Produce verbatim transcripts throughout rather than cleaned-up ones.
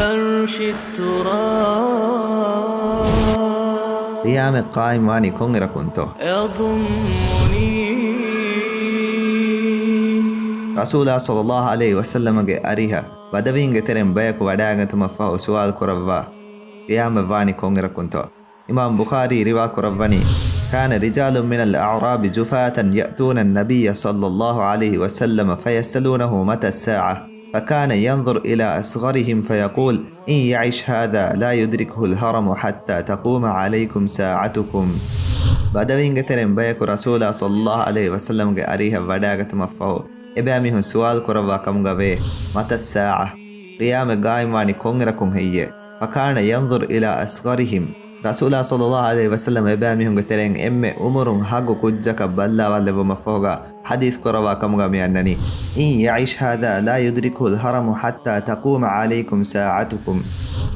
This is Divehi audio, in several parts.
عرش التراب. ޤިޔާމަތް ޤާއިމްވާނީ ކޮންއިރަކުންތޯ؟ يضمني. ރަސޫލާ ޞައްލައްލާހު ޢަލައިހި ވަސައްލަމަގެ އަރިހަށް ބަދަވީންގެ ތެރެއިން ބަޔަކު ވަޑައިގަތުމަށްފަހު ސުވާލު ކުރައްވާ، ޤިޔާމަތް ވާނީ ކޮންއިރަކުންތޯ؟ އިމާމް ބުޚާރީ ރިވާ ކުރައްވަނީ، كان رجال من الأعراب جفاة يأتون النبي صلى الله عليه وسلم فيسألونه متى الساعة، فكان ينظر إلى أصغرهم فيقول، إن يعش هذا لا يدركه الهرم حتى تقوم عليكم ساعتكم. ބަދަވީންގެ ތެރެއިން ބަޔަކު ރަސޫލާ ޞައްލައްލާހު ޢަލައިހި ވަސައްލަމަގެ އަރިހަށް ވަޑައިގަތުމަށްފަހު، އެބައިމީހުން ސުވާލު ކުރައްވާ ކަމުގަ ވޭ، متى الساعة؟ ޤިޔާމަތް ޤާއިމްވާނީ ކޮންއިރަކުން ހެއްޔޭ؟ فكان ينظر إلى أصغرهم. ރަސޫލާ ޞައްލައްލާހު ޢަލައިހި ވަސައްލަމަ އެބައިމީހުންގެ ތެރެއިން އެންމެ އުމުރުން ހަގު ކުއްޖަކަށް ބައްލާވާލެއްވުމަށްފަހުގަ ޙަދީޘް ކުރައްވާ ކަމުގަ މި އަންނަނީ، إن يعش هذا لا يدركه الهرم حتى تقوم عليكم ساعتكم.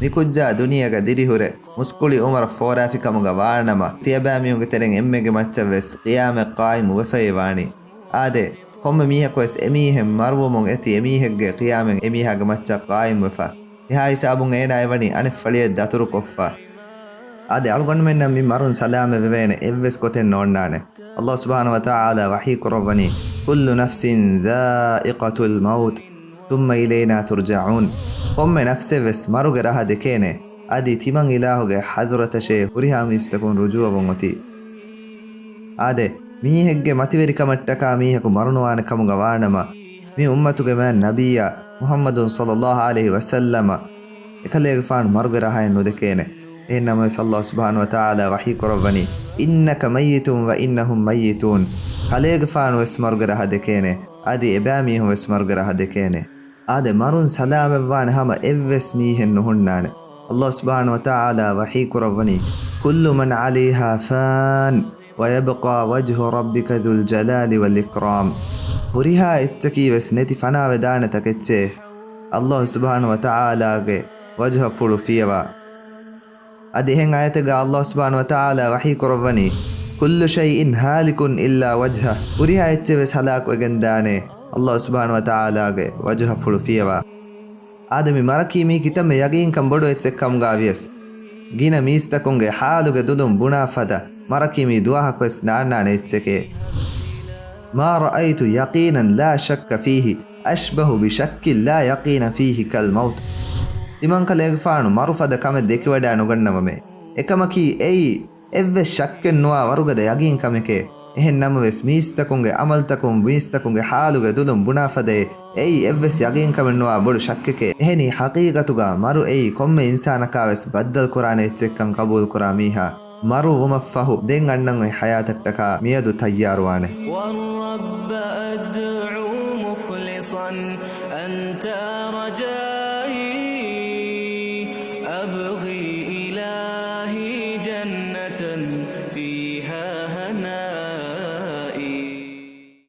މި ކުއްޖާ ދުނިޔޭގަ ދިރިހުރެ މުސްކުޅި އުމުރަށް ފޯރާފި ކަމުގަ ވާނަމަ، ތިޔަބައިމީހުންގެ ތެރެއިން އެންމެގެ މައްޗަށް ވެސް ޤިޔާމަތް ޤާއިމް ވެފައި ވާނީ. އާދެ، ކޮންމެ މީހަކު ވެސް އެމީހެއް މަރުވުމުން އެތި އެމީހެއްގެ ޤިޔާމަތް އެމީހާގެ މައްޗަށް ޤާއިމް ވެފަ. އެހާ ހިސާބުން އޭނާ އެވަނީ އަނެއް ފަޅިއެއް ދަތުރުކޮށްފަ. އާދެ، އަޅުގަނޑުމެންނަށް މި މަރުން ސަލާމަތް ވެވޭނެ އެއްވެސް ގޮތެއް ނޯންނާނެ. ﷲ ސުބްޙާނަހޫ ވަތަޢާލާ ވަޙީ ކުރައްވަނީ، كل نفس ذائقة الموت ثم إلينا ترجعون. ކޮންމެ ނަފްސެއް ވެސް މަރުގެ ރަހަ ދެކޭނެ. އަދި ތިމަން އިލާހުގެ ޙަޟްރަތަށޭ ހުރިހާ މީސްތަކުން ރުޖޫޢަވުން އޮތީ. އާދެ، މީހެއްގެ މަތިވެރިކަމަށްޓަކާ މީހަކު މަރުނުވާނެ ކަމުގަ ވާނަމަ، މި އުއްމަތުގެ މާތް ނަބިއްޔާ މުޙައްމަދު ޞައްލައްލާހު ޢަލައިހި ވަސައްލަމަ އެކަލޭގެފާނު މަރުގެ ރަހައެއް ނުދެކޭނެ. އެހެން ނަމަވެސް ﷲ ސުބްޙާނަހޫ ވަތަޢާލާ ވަޙީ ކުރައްވަނީ، إنك ميت وإنهم ميتون. ކަލޭގެފާނު ވެސް މަރުގެ ރަހަ ދެކޭނެ، އަދި އެބައިމީހުން ވެސް މަރުގެ ރަހަ ދެކޭނެ. އާދެ، މަރުން ސަލާމަތްވާނެ ހަމަ އެއްވެސް މީހެއް ނުހުންނާނެ. ﷲ ސުބްޙާނަހޫ ވަތަޢާލާ ވަޙީ ކުރައްވަނީ، كل من عليها فان ويبقى وجه ربك ذو الجلال والإكرام. ހުރިހާ އެއްޗަކީ ވެސް ނެތި ފަނާވެދާނެ ތަކެއްޗޭ، ﷲ ސުބްޙާނަހޫ ވަތަޢާލާގެ ވަޖުހަފުޅު ފިޔަވާ. އަދި އެހެން އާޔަތެއްގަ ﷲ ސުބްޙާނަހޫ ވަތަޢާލާ ވަޙީ ކުރައްވަނީ، كل شيء هالك إلا وجهه. ހުރިހާ އެއްޗެއް ވެސް ހަލާކުވެގެން ދާނެ، ﷲ ސުބްޙާނަހޫ ވަތަޢާލާގެ ވަޖުހަފުޅު ފިޔަވާ. އާދެ، މި މަރަކީ މީ ކިތަންމެ ޔަގީންކަން ބޮޑު އެއްޗެއް ކަމުގަ ވިޔަސް، ގިނަ މީސްތަކުންގެ ޙާލުގެ ދުލުން ބުނާ ފަދަ މަރަކީ މީ ދުވަހަކުވެސް ނާންނާނެ އެއްޗެކޭ. ما رأيت يقينا لا شك فيه أشبه بشك لا يقين فيه كالموت. ތިމަންކަލޭގެފާނު މަރު ފަދަ ކަމެއް ދެކިވަޑައި ނުގަންނަވަމޭ. އެކަމަކީ އެއީ، އެއްވެސް ޝައްކެއް ނުވާ ވަރުގަދަ ޔަގީން ކަމެކޭ. އެހެން ނަމަވެސް، މީސްތަކުންގެ ޢަމަލުތަކުން މީސްތަކުންގެ ޙާލުގެ ދުލުން ބުނާ ފަދައި، އެއީ އެއްވެސް ޔަގީންކަމެއް ނުވާ ބޮޑު ޝައްކެކޭ. އެހެނީ، ޙަޤީޤަތުގަ މަރު އެއީ ކޮންމެ އިންސާނަކާވެސް ބައްދަލުކުރާނެ އެއްޗެއްކަން ޤަބޫލުކުރާ މީހާ، މަރު ވުމަށްފަހު ދެން އަންނަން އޮތް ޙަޔާތަށްޓަކާ މިއަދު ތައްޔާރުވާނެ. والرب أدعو مخلصا أنت رجائي، أبغي إلهي جنة